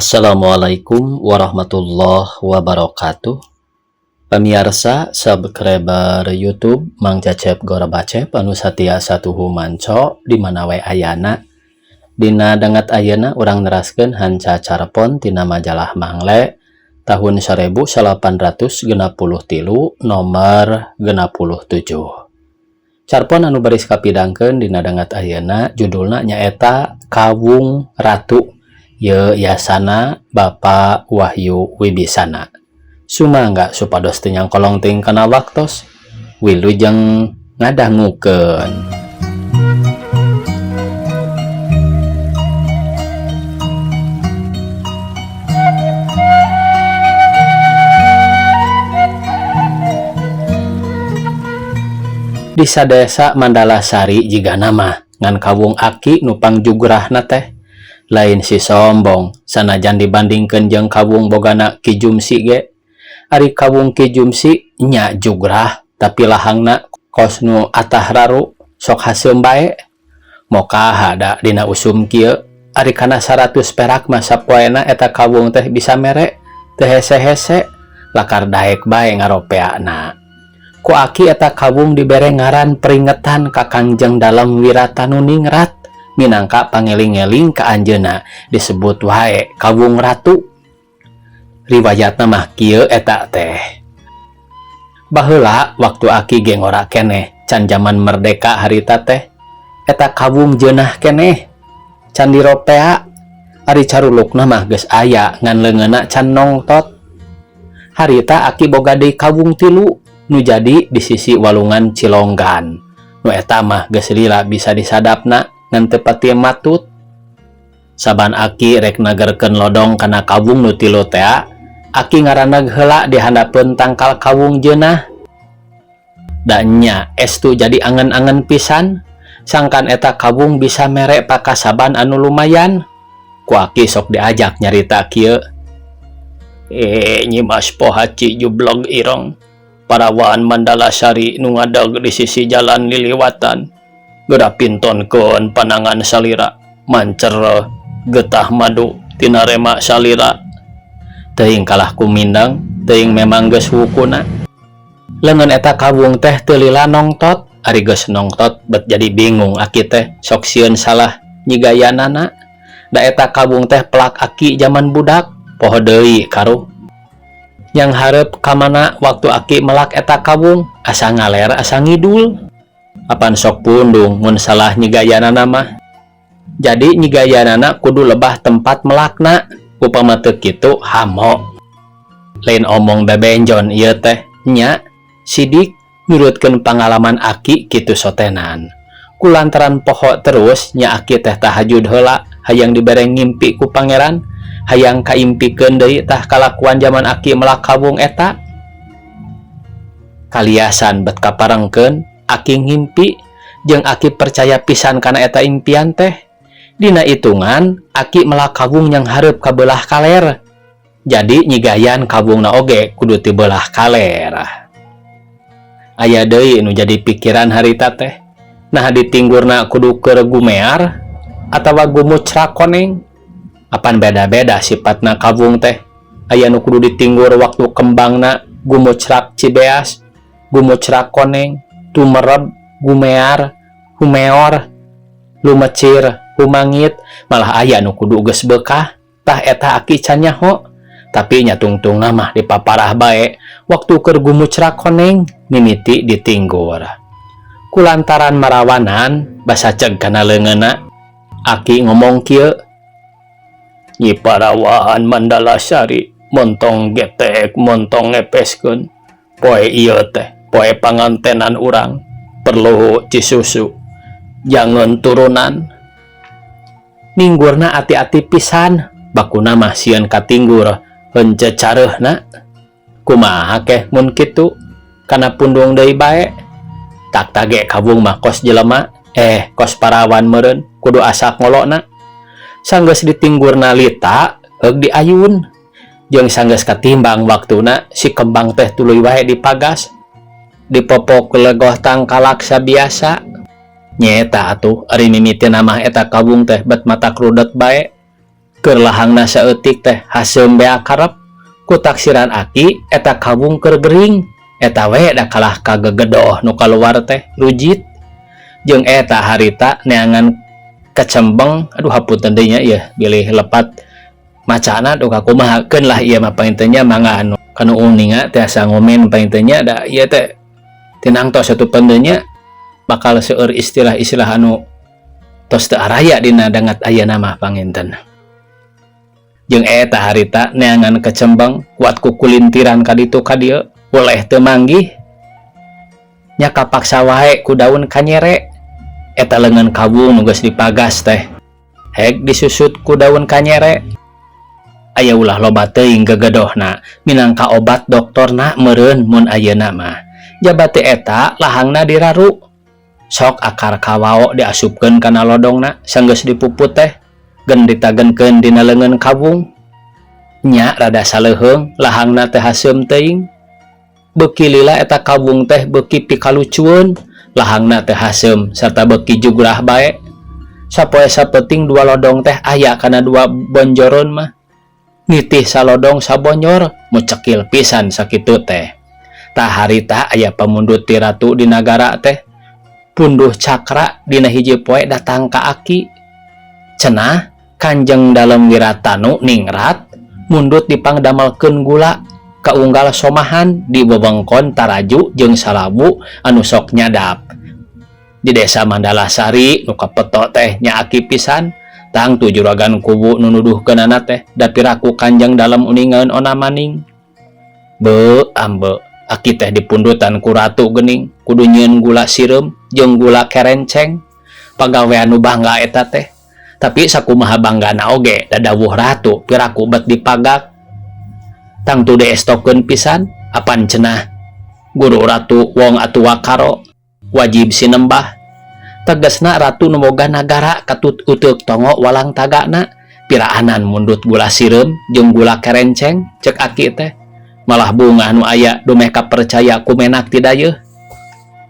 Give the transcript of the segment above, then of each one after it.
Assalamualaikum warahmatullahi wabarakatuh. Pamiarsa subscriber YouTube Mang Cecep Gorbacep anu satia satuhu manco di mana wae ayana. Dina danget ayeuna urang neraskeun hanca carpon tina majalah Mangle tahun 1863 nomor 67. Carpon anu baris kapidangkeun dina danget ayeuna judulna nyaeta Kawung Ratu. Ye yasana Bapak Wahyu Wibisana. Sumangga supados teu nyangkolong teuing kana waktos wilujeng ngadangukeun. Di sadesa Mandalasari jigana mah ngan kawung aki nu pangjugrahna teh lain si sombong sanajan dibandingkeun jeung kawung bogana Ki Jumsi ge. Ari kawung Ki Jumsi nya jugrah tapi lahangna kos nu atah raru sok haseum bae. Mokaha da dina usum kieu ari kana 100 perak mah sapoena eta kawung teh bisa mere teu hese-hese lakar daek bae ngaropeana. Ku aki eta kawung dibere ngaran peringetan ka Kangjeng Dalem Wiratanuningrat minangka pangeling-eling ka anjeunna disebut wae Kawung Ratu. Riwayatna mah kieu eta teh. Baheula waktu aki ge ngora keneh can jaman merdeka harita teh eta kawung jeunah keneh can diropea ari carulukna mah geus aya ngan leungeunna can nongtot. Harita aki boga deui kawung tilu nu jadi di sisi walungan Cilonggan. Nu eta mah geus lila bisa disadapna ngan teu pati matut. Saban aki rek nagerkeun lodong kana kawung nu tilu tea, aki ngaranag heula di handapeun tangkal kawung jeunah. Da nya estu jadi angen-angen pisan, sangkan eta kawung bisa mere pakasaban anu lumayan. Ku aki sok diajak nyarita kieu. Nyi Mas Pohaci jublog ireng, parawan Mandalasari nu ngadag di sisi jalan liliwatan. Geura pintonkeun panangan salira, mancer getah madu tina rema salira. Teuing kalah kumindang, teuing memang geus wukuna. Leungeun eta kawung teh teu lila nongtot, ari geus nongtot bet jadi bingung aki teh sok sieun salah nyigayanana. Da eta kawung teh pelak aki jaman budak, poho deui karuh. Yang hareup ka mana waktu aki melak eta kawung, asa ngaler asa ngidul. Apan sok pundung mun salah nyigayanana mah. Jadi nyigayanana kudu lebah tempat melakna, upama teu kitu hamo. Lain omong bebenjon ieu teh nya sidik nurutkeun pangalaman aki kitu sotenan. Kulantaran poho terus nya aki teh tahajud heula hayang dibere ngimpi ku pangeran, hayang kaimpikeun deui tah kalakuan jaman aki melak kawung eta. Kaliasan bet kaparengkeun aki ngimpi jeung aki percaya pisan kana eta impian teh. Dina hitungan aki melak kawung yang hareup ka beulah kaler. Jadi nyigayan kawungna oge kudu ti beulah kaler. Aya deui nu jadi pikiran harita teh. Nah ditinggurna kudu keur gumear atawa gumucrak koneng. Apan beda-beda sifatna kawung teh. Aya nu kudu ditinggur waktu kembangna gumucrak cibeas, gumucrak koneng, tumereb, gumear, humeor, lumecir, humangit, malah aya nu kudu geus beukah. Tah eta aki can nyaho. Tapi nya tungtungna mah dipaparah bae waktu keur gumucrak koneng mimiti ditinggur. Kulantaran marawanan basa ceg kana leungeunna, aki ngomong kieu, Nyi Parawan Mandalasari montong getek montong ngepeskeun poe ieu teh poe pangantenan urang perlu cisusu jangan turunan. Ninggurna ati-ati pisan bakuna mah sieun katinggur hence careuhna. Kumaha keh mun kitu kana pundung deui bae. Tak tage kawung mah kos jelema kos parawan meureun kudu asak ngolona. Sanggeus ditinggurna lita heug diayun. Jeung sanggeus katimbang waktuna si kembang teh tuluy wae dipagas. Dipopok legoh tangkalak sabiasa. Nyeta atuh ari mimitina mah eta kawung teh bet mata krudet bae. Keur lahangna saeutik teh haseum beak karep. Ku taksiran aki eta kawung keur gering. Eta we da kalah ka gegedoh nu kaluar teh rujit. Jeung eta harita neangan kecembeng, aduh, hapunten deui nya ieu bilih lepat macana. Duh, kakumahakeun lah ieu mah panginten nya, mangga anu kanu uninga tiasa ngomen panginten nya, da ieu teh tinangtos satu nya bakal seueur istilah-istilah anu tos teu araya dina dangat ayeuna mah panginten. Jeung eta harita neangan kecembeng kuat kukulintiran ka ditu ka dieu, boleh teu manggih nya, kapaksa wae ku daun kanyere. Eta leungeun kawung nu geus dipagas teh hek disusut ku daun kanyere. Aya ulah loba teuing gegedohna, minangka obat doktorna meureun mun ayeuna mah. Jaba teu eta lahangna diraru, sok akar kawao diasupkeun kana lodongna sanggeus dipuput teh, gen ditagenkeun dina leungeun kawung nya, rada saleuheung lahangna teh haseum teuing. Beuki lila eta kawung teh beuki pikalucueun, lahangna teh haseum sarta beuki jugrah bae. Sapoe sapeuting dua lodong teh aya kana dua bonjoreun mah, nitih salodong sabonjor, mucekil pisan sakitu teh. Tah, harita aya pamundut ti ratu di nagara teh. Punduh Cakra dina hiji poe datang ka aki. Cenah Kanjeng Dalem Wiratanu ningrat mundut dipangdamelkeun gula kaunggal somahan di wewengkon Taraju jeung Salawu anu sok nyadap di desa Mandalasari. Nu kapeto teh nya aki pisan, tangtu juragan kuwu nu nuduhkeunana teh, da piraku Kanjeng Dalem uningaeun ona maning. Be ambe, aki teh dipundutan ku ratu geuning, kudu nyieun gula sireum jeung gula kerenceng. Pagawean nu bangga eta teh, tapi sakumaha banggana oge da dawuh ratu, piraku bet dipagak. Tangtu diestokeun pisan. Apan cenah guru ratu, wong atua karo wajib sinembah, tegasna ratu nu boga nagara katut uteuk tongo walang tagana. Piraanan mundut gula sireum jeung gula kerenceng, cek aki teh. Malah bunga anu aya dumeh kapercaya ku menak ti dayeuh.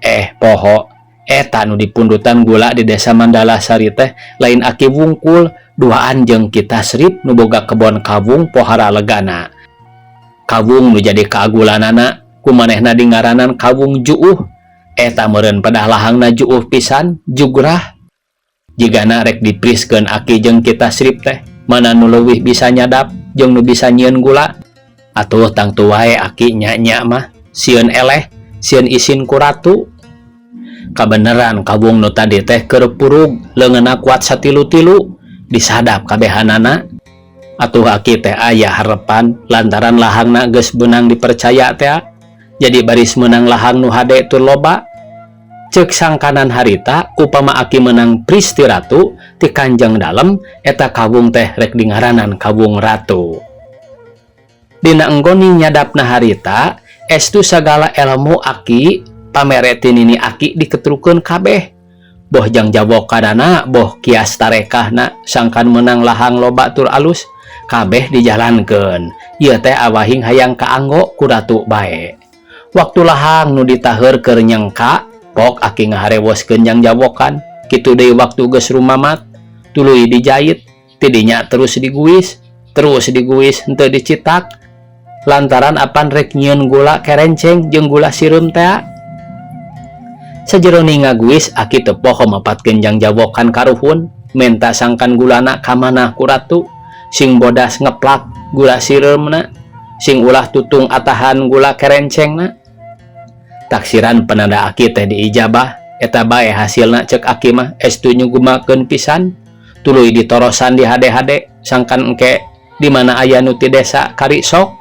Eh, poho eta nu dipundutan gula di desa Mandalasari teh lain aki wungkul, duaan jeung Ki Tasrip nu boga kebon kawung pohara legana. Kawung nu jadi kaagulanana ku manehna dingaranan kawung juuh. Eta meureun pedah lahangna juuh pisan, jugrah. Jigana rek dipriskeun aki jeung Ki Tasrip teh, mana nu leuwih bisa nyadap jeung nu bisa nyieun gula. Atuh tangtu wae aki nya-nya mah, sieun eleh, sieun isin ku ratu. Kabeneran kawung nu tadi teh keur purug, leungeunna kuat satilu-tilu, disadap kabehanana. Atuh aki teh aya harepan lantaran lahangna geus beunang dipercaya teh, jadi baris menang lahang nu hade tur loba. Cek sangkanan harita, upama aki menang pris ti ratu, ti Kanjeng Dalem, eta kawung teh rek dingaranan kawung ratu. Dina enggoni nyadapna harita, estu sagala ilmu aki pamere ti nini aki diketrukeun kabeh, boh jang jawokanana, boh kias tarekahna sangkan menang lahang loba tur alus, kabeh dijalankeun. Ieu teh awahing hayang kaanggo ku ratu bae. Waktu lahang nu ditaheur keur nyengka, pok aki ngaharewoskeun jang jawokan. Kitu deui waktu geus rumamat, tuluy dijait. Tidinya terus diguis, terus diguis, henteu dicitak, lantaran apan rek nyieun gula kerenceng jeung gula sireum teh. Sajerone ngaguis, aki teu poho mapatkeun jang jawokan karuhun, menta sangkan gulana kamanah ku ratu, sing bodas ngeplak gula sireumna, sing ulah tutung atahan gula kerencengna. Taksiran penanda aki teh diijabah. Eta bae hasilna, cek aki mah estu nyugumakeun pisan. Tuluy ditorosan di hade-hade sangkan engke di mana aya nu ti desa kari sok.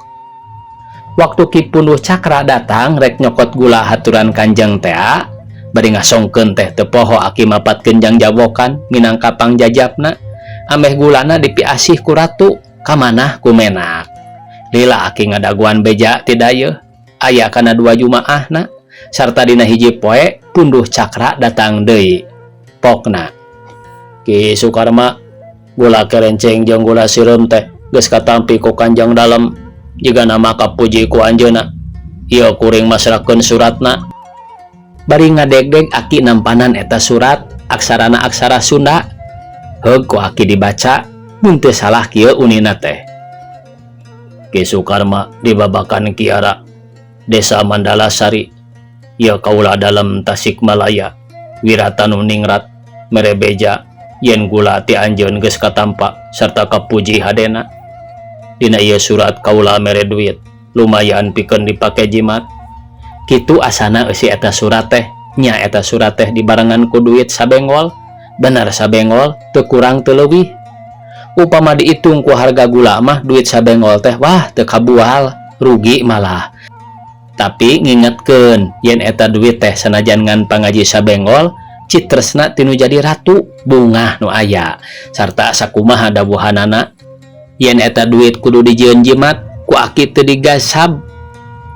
Waktu Ki Punduh Cakra datang rek nyokot gula haturan Kanjeng tea, bari ngasongkeun teh teu poho aki mapatkeun jang jawokan minangka pangjajapna, ameh gulana dipiasih ku ratu kamanah ku menak. Lila aki ngadaguan beja ti dayeuh aya kana dua jumaahna, sarta dina hiji poe Punduh Cakra datang deui. Pokna, "Ki Sukarma, gula kerenceng jeung gula sireum teh geus katampi ku Kanjeng Dalem, jigana mah kapuji ku anjeunna. Ieu kuring masrahkeun suratna." Bari ngadegdeg aki nampanan eta surat, aksarana aksara Sunda. Heug ku aki dibaca. Mun teu salah kieu unina teh. Ki Sukarma di Babakan Kiara, Desa Mandalasari, ieu kaula dalem Tasikmalaya, Wiratanu Ningrat, mere beja yen gula ti anjeun geus katampa sarta kapuji hadena. Dina ieu surat kaula mere duit, lumayan pikeun dipake jimat. Kitu asana eusi eta surat teh, nya eta surat teh dibarengan ku duit sabenggol, bener sabenggol, teu kurang teu leuwih. Upama diitung ku harga gula mah duit sabenggol teh wah teu kabual, rugi malah. Tapi ngingetkeun yen eta duit teh sanajan ngan pangaji sabenggol, citresna tinu jadi ratu, bungah nu aya. Sarta sakumaha dawuhanana yen eta duit kudu dijieun jimat, ku aki teu digasab,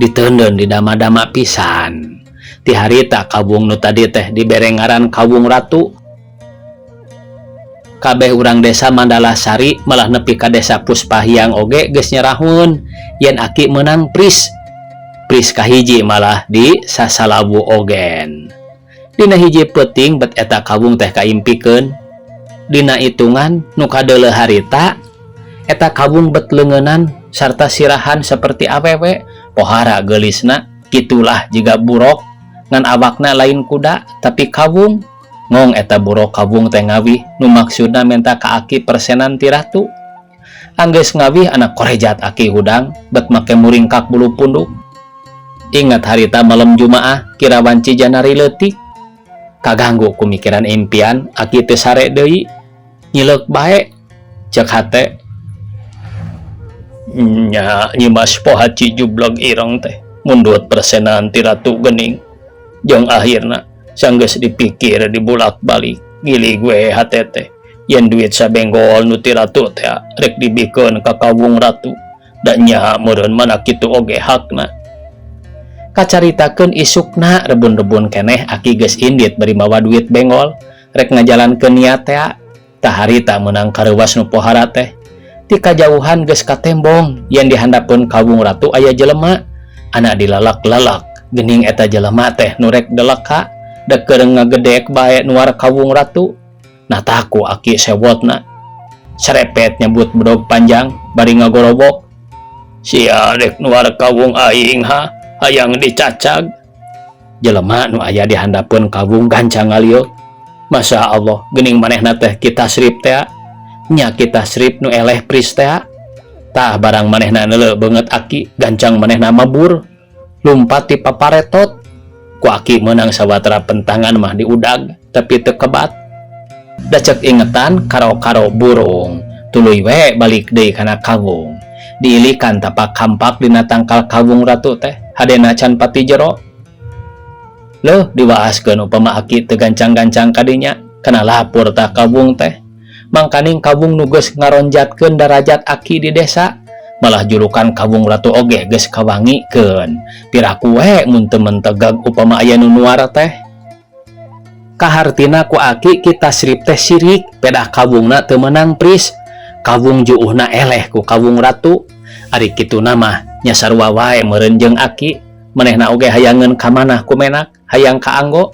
diteundeun didama-dama pisan. Ti harita kawung nu tadi teh dibere ngaran Kawung Ratu. Kabeh urang desa Mandalasari malah nepi ka desa Puspahiang oge geus nyerahun yen aki meunang pris. Pris kahiji malah di Sasalawu ogen. Dina hiji peuting bet eta kawung teh kaimpikeun. Dina itungan nu kadeuleu harita eta kawung bet leungeunnan sarta sirahan seperti awewe, pohara geulisna, kitulah jiga buruk ngan awakna lain kuda tapi kawung. Ngong eta buruk kawung teh ngawih nu maksudna menta ka aki persenan ti ratu. Anggeus ngawih anak korejat aki hudang bet make muringkak bulu punduk. Ingat harita malam Jumaah kira wanci janari leutik. Kaganggu ku mikiran impian aki teu sare deui. Nyileuk bae cek hate. Nya Nyimas Pohaci jublag ireng teh mundut persenan ti ratu gening. Jeung akhirna sanggeus dipikir dibulak-balik gili gue hate teh yen duit sabenggol nu ti ratu teh rek dibikeun ka kawung ratu da nya meureun mana kitu oge hakna. Kacaritakeun isukna rebun-rebun keneh aki geus indit bari mawa duit benggol rek ngajalankeun niat teh. Tah harita meunang kareuwas nu pohara teh. Ti kajauhan geus katembong yen dihandapeun kawung ratu aya jelema anak dilalak-lalak geuning eta jelema teh nu rek deleka da keur ngagedek bae nuar kawung ratu. Nah taku aki sewotna serepet nyebut bedog panjang bari ngagorobok, sia rek nuar kawung aing ha, hayang dicacag. Jelema nu aya di handapeun kawung gancang ngalieu. Masya Allah, geuning manehna teh Ki Tasrip teh, nya Ki Tasrip nu eleh pris teh. Tah barang manehna neuleu beungeut aki, gancang manehna mabur lumpat ti paparetot. Ku aki meunang sawatara pentangan mah diudag tapi teu kebat. Da cek ingetan karo-karo burung tuluy we balik deui kana kawung. Diilikan tapak kampak dina tangkal kawung ratu teh hadena can pati jero. Leuh diwaaskeun upama aki teu gancang-gancang kadinya kana lapur tah kawung teh. Mangkaning kawung nu geus ngaronjatkeun darajat aki di desa, malah julukan Kawung Ratu oge geus kawangikeun. Piraku we mun teu mentegag upama aya nu nuar teh. Kahartina ku aki Ki Tasrip teh sirik pedah kawungna teu meunang pris, kawung juuhna eleh ku Kawung Ratu. Ari kituna mah nya sarua wae meureun jeung aki, manehna oge hayangeun ka manah ku menak hayang kaanggo,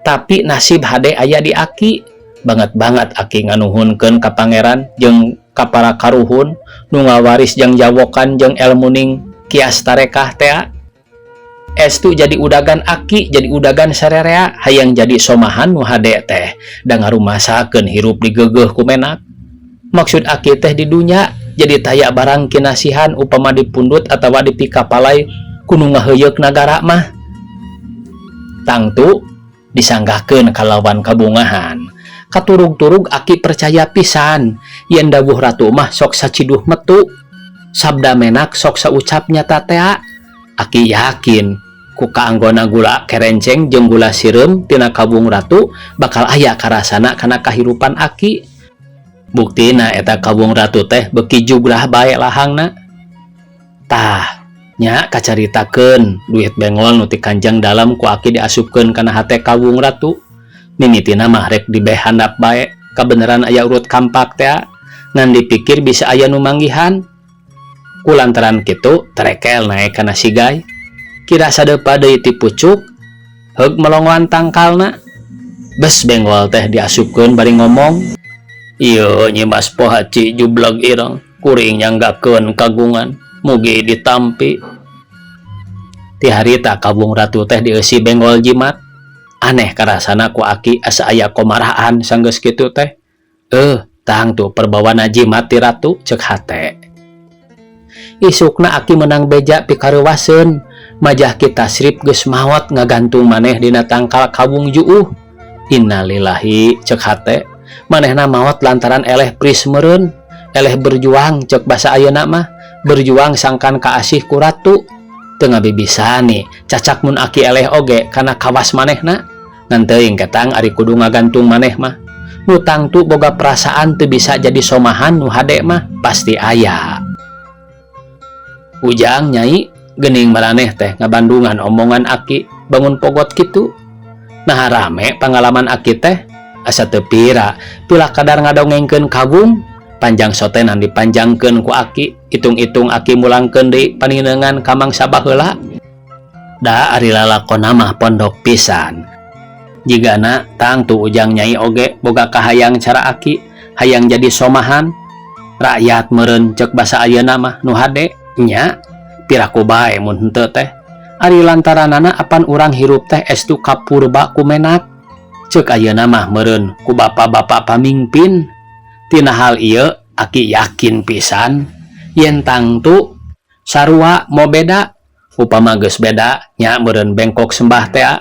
tapi nasib hade aya di aki. Banget-banget aki nganuhunkeun ka pangeran jeung ka para karuhun nu ngawaris jeung jawokan jeung elmuning kias tarekah tea. Estu jadi udagan aki, jadi udagan sarerea hayang jadi somahan nu hade teh da ngarumasakeun hirup digeugeuh ku menak. Maksud aki teh di dunya jadi taya barang kinasihan upama dipundut atawa dipikapalai ku nu ngaheuyeuk nagara mah. Tangtu disanggahkeun kalawan kabungahan. Katurug-turug aki percaya pisan yen dawuh ratu mah sok saciduh metu, sabda menak sok saucap nyata tea. Aki yakin ku kaanggona gula kerenceng jeung gula sireum tina kawung ratu bakal aya karasana kana kahirupan aki. Buktina eta kawung ratu teh beuki jugrah bae lahangna. Tah nya kacaritakeun duit benggol nu ti kanjeng dalem ku aki diasupkeun kana hate kawung ratu. Mimitina mah rek dibeh handap bae kabeneran aya urut kampak tea, ngan dipikir bisa aya nu manggihan. Kulantaran kitu terekel naek kana sigai kira sadeupa deui ti pucuk heug melongoan tangkalna. Bes benggol teh diasupkeun bari ngomong, Ieu Nyimas Pohaci jubleg ireng kuring nyanggakeun kagungan mugi ditampi. Ti harita kawung ratu teh dieusi benggol jimat. Aneh karasana ku aki asa aya komaraan sanggeus kitu teh. Tangtu perbawana jimat ti ratu cek hate. Isukna aki menang beja pikareuwaseun majah Ki Tasrip geus maot ngagantung maneh dina tangkal kawung juuh. Innalillahi cek hate. Manehna maot lantaran eleh pris meureun, eleh berjuang cek basa ayeuna mah, berjuang sangkan kaasih ku ratu. Teu ngabibisani cacak mun aki eleh oge kana kawas manehna. Ngan teuing ketang ari kudu ngagantung maneh mah. Nu tangtu boga perasaan teu bisa jadi somahan nu hade mah pasti aya. Ujang nyai geuning maraneh teh ngabandungan omongan aki bangun pogot kitu. Nah rame pangalaman aki teh asa teu pira pila kadar ngadongengkeun kawung panjang sotenan dipanjangkeun ku aki hitung-hitung aki mulangkeun deui paninengan ka mangsa baheula. Da ari lalakonna mah pondok pisan. Jigana tangtu ujang nyai oge boga kahayang cara aki hayang jadi somahan rakyat meureun cek basa ayeuna mah nu hade nya piraku bae mun henteu teh. Ari lantaranana apan urang hirup teh estu kapurba ku menak cek ayeuna mah meureun ku bapa-bapa pamingpin. Tina hal ieu aki yakin pisan yen tangtu sarua mo beda. Upama geus beda nya meureun bengkok sembah tea.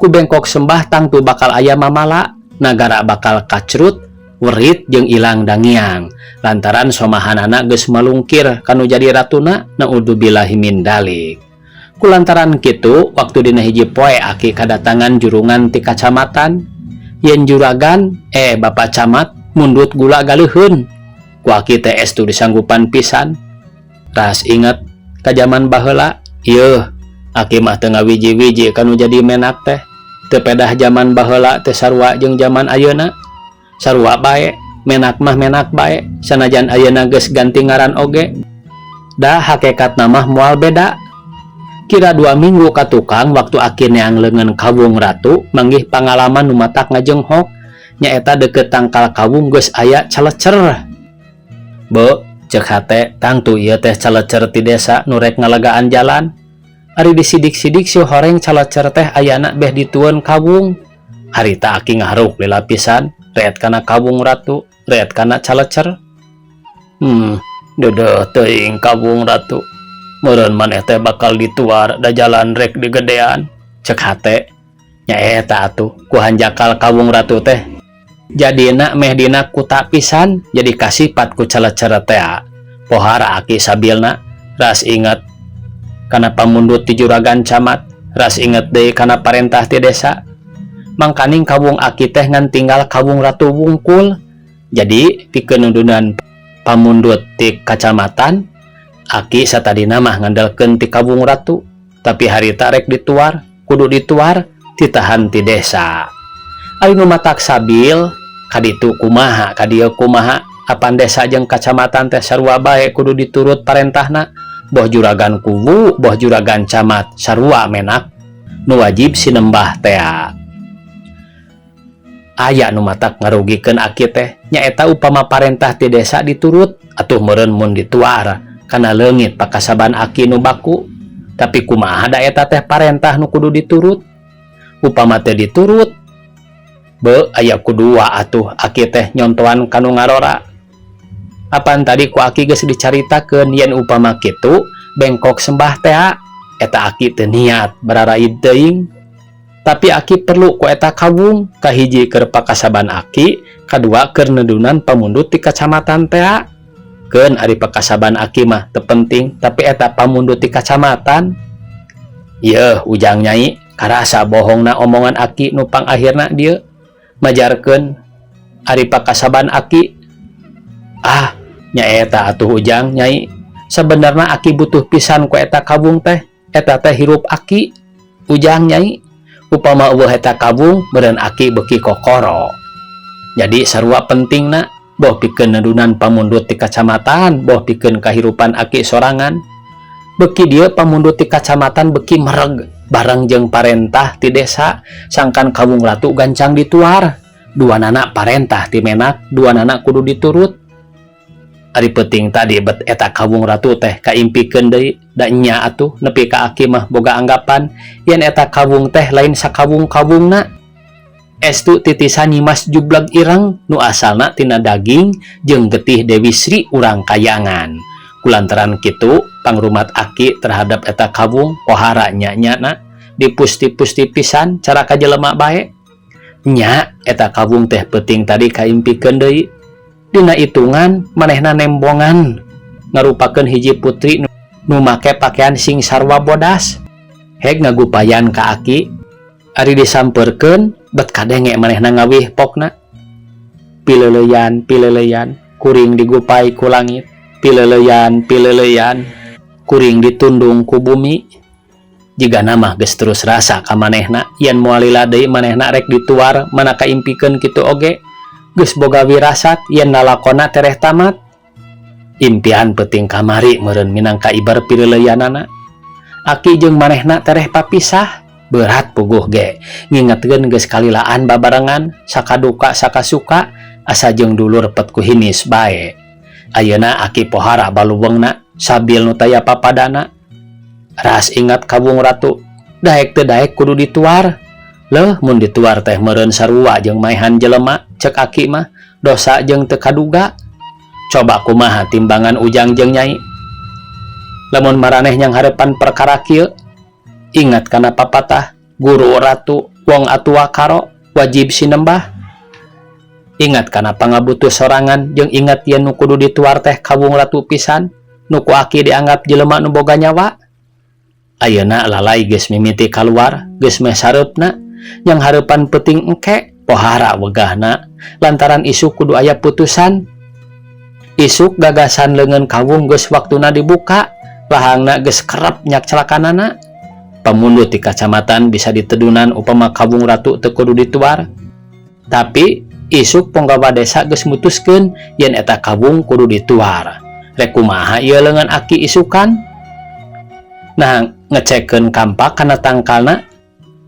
Ku bengkok sembah tangtu bakal aya mamala, nagara bakal kacrut werit jeung ilang dangiang lantaran somahanana geus malungkir kanu jadi ratuna, naudzubillahi min dalik. Kulantaran kitu waktu dina hiji poe aki kadatangan jurungan ti kacamatan yen juragan bapak camat mundut gula galeuheun ku aki teh estu disanggupan pisan. Ras inget ka jaman baheula ieu aki mah teu ngawiji-wiji kanu jadi menak teh. Teu pedah jaman baheula teh sarua jeung jaman ayeuna, sarua bae menak mah menak bae sanajan ayeuna geus ganti ngaran oge da hakikatna mah moal beda. Kira 2 minggu ka tukang waktu aki neang leungeun kawung ratu manggih pangalaman nu matak ngajenghok nyaeta deukeut tangkal kawung geus aya calecer. Be cek hate tangtu ieu teh calecer ti desa nu rek ngalegaan jalan. Ari disidik-sidik si horeng calecer teh ayana beh ditueun kawung. Harita aki ngaharuk lila pisan reet kana kawung ratu reet kana calecer. Deudeuh teuing kawung ratu meureun maneh teh bakal dituar da jalan rek digedean cek hate. Nyaeta atuh ku hanjakal kawung ratu teh jadina meh dina kuta pisan jadi kasipat ku calecer tea. Pohara aki sabilna ras inget kana pamundut ti juragan camat, ras inget deui kana parentah ti desa. Mangkaning kawung aki teh ngan tinggal kawung ratu wungkul. Jadi pikeun nundunan pamundut ti kacamatan aki satadina mah ngandelkeun ti kawung ratu, tapi harita rek dituar kudu dituar titahan ti desa. Ari nu matak sabil kaditu kumaha kadieu kumaha apan desa jeung kacamatan teh sarua bae kudu diturut parentahna, boh juragan kuwu boh juragan camat sarua menak nu wajib sinembah tea. Aya nu matak ngarugikeun aki teh nyaeta upama parentah ti desa diturut atuh meureun mun dituar kana leungit pakasaban aki nu baku. Tapi kumaha da eta teh parentah nu kudu diturut. Upama teh diturut be aya kudua atuh aki teh nyontoan kanu ngarora. Apan tadi ku aki geus dicaritakeun yen upama kitu bengkok sembah tea eta aki teu niat bararaid teuing. Tapi aki perlu ku eta kawung kahiji keur pakasaban aki, kadua keur nedunan pamundut ti kacamatan tea. Keun ari pakasaban aki mah teu penting, tapi eta pamundut ti kacamatan. Yeuh ujang nyai karasa bohongna omongan aki nu pangakhirna dieu majarkeun ari pakasaban aki. Ah nyaeta atuh ujang nyai sebenarna aki butuh pisan ku eta kawung teh, eta teh hirup aki ujang nyai. Upama eueuh eta kawung meureun aki beuki kokoro. Jadi sarua pentingna boh pikeun nedunan pamundut ti kacamatan boh pikeun kahirupan aki sorangan. Beuki dieu pamundut ti kacamatan beuki mereg bareng jeung parentah ti desa sangkan kawung ratu gancang dituar. Duanana parentah ti menak, duanana kudu diturut. Ari peuting tadi bet eta kawung ratu teh kaimpikeun deui, da nya atuh nepi ka aki mah boga anggapan yen eta kawung teh lain sakawung-kawungna. Estu titisan Nyimas Jublag Ireng nu asalna tina daging jeung getih Dewi Sri urang kayangan. Kulantaran kitu pangrumat aki terhadap eta kawung pohara nya-nyana dipusti-pusti pisan cara ka jelema bae. Nya eta kawung teh peuting tadi kaimpikeun deui. Dina itungan manehna nembongan ngarupakeun hiji putri nu make pakaian sing sarwa bodas. Heg ngagupayan ka aki, ari disampeurkeun bet kadenge manehna ngawih pokna. Pileleyan pileleyan kuring digupai ku langit, pileleyan pileleyan kuring ditundung ku bumi. Jigana mah geus terus rasa ka manehna yen moal lila deui manehna rek dituar mana kaimpikeun kitu oge geus boga wirasat yen lalakonna tereh tamat. Impian peuting kamari meureun minangka ibar pileleyanana. Aki jeung manehna tereh papisah berat puguh ge ngingetkeun geus kalilaan babarengan sakaduka sakasuka asa jeung dulur pet ku hinis bae. Ayeuna aki pohara baluweungna sabil nu taya papadana. Ras ingat kawung ratu, daek teu daek kudu dituar. Leuh mun dituar teh meureun sarua jeung maehan jelema cek aki mah, dosa jeung teu kaduga. Coba kumaha timbangan ujang jeung nyai lamun maraneh yang harepan perkara kieu? Ingat kana papatah guru ratu wong atua karo wajib sinembah. Ingat kana pangabutuh sorangan jeung ingat yen nu kudu dituar teh kawung ratu pisan nu ku aki dianggap jelema nu boga nyawa. Ayeuna lalai geus mimiti kaluar, geus meh sareupna yang hareupan peuting engke pohara wegahna lantaran isuk kudu aya putusan. Isuk gagasan leungeun kawung geus waktuna dibuka, lahangna geus kerep nyak celakanana. Pamundut di kacamatan bisa ditedunan upama kawung ratu teu kudu dituar, tapi isuk ponggawa desa geus mutuskeun yen eta kawung kudu dituar. Rek kumaha ieu leungeun aki isukan? Nah, ngecekeun kampak kana tangkalna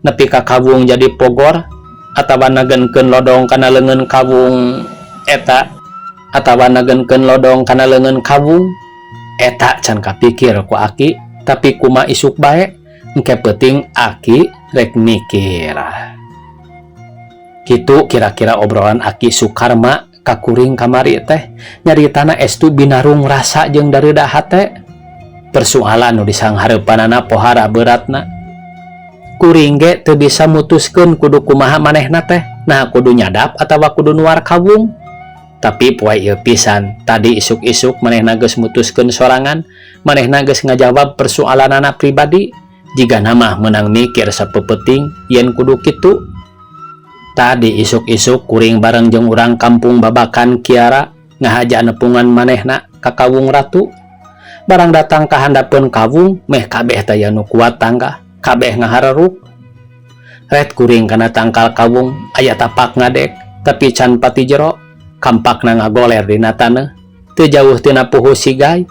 nepi ka kawung jadi pogor atawa nagenkeun lodong kana leungeun kawung eta atawa nagenkeun lodong kana leungeun kawung eta can kapikir ku aki, tapi kuma isuk bae engke peuting aki rek mikir. Kitu kira-kira obrolan aki Sukarma ka kuring kamari teh. Nyaritana estu binarung rasa jeung dareuda hate. Persoalan nu disanghareupanana pohara beratna. Kuring ge teu bisa mutuskeun kudu kumaha manehna teh, nah kudu nyadap atawa kudu nuar kawung. Tapi poe ieu pisan tadi isuk-isuk manehna geus mutuskeun sorangan, manehna geus ngajawab persoalanana pribadi. Jigana mah meunang mikir sapeupeting yen kudu kitu. Tadi isuk-isuk kuring bareng jeung urang kampung Babakan Kiara ngahaja nepungan manehna ka kawung ratu. Barang datang ka handapeun kawung meh kabeh taya nu kuat tangga, kabeh ngahareruk. Ret kuring kana tangkal kawung aya tapak ngadek tapi can pati jero, kampakna ngagoler dina taneuh teu jauh tina puhu sigai.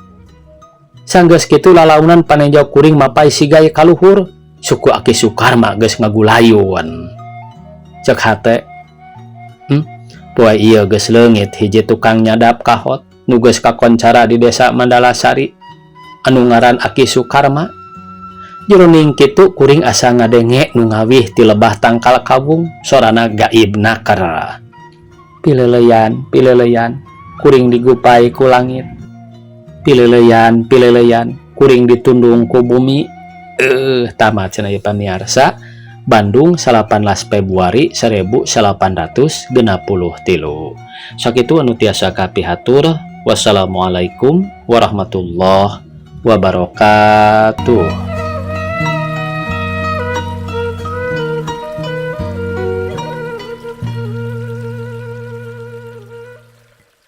Sanggeus kitu lalaunan panenjo kuring mapai sigai kaluhur, suku aki Sukarma geus ngagulayun. Cek hate, poe ieu geus leungit hiji tukang nyadap kahot nu geus kakoncara di desa Mandalasari anu ngaran Aki Sukarma. Jroning kitu kuring asa ngadenge nu ngawih ti lebah tangkal kawung, sorana gaib naker. Pileleyan pileleyan kuring digupai ku langit, pileleyan pileleyan kuring ditundung ku bumi. Tamat cenah ieu pamiarsa. Bandung 18 Februari 1863. Sakitu anu tiasa kapihatur. Wassalamualaikum warahmatullahi wabarakatuh.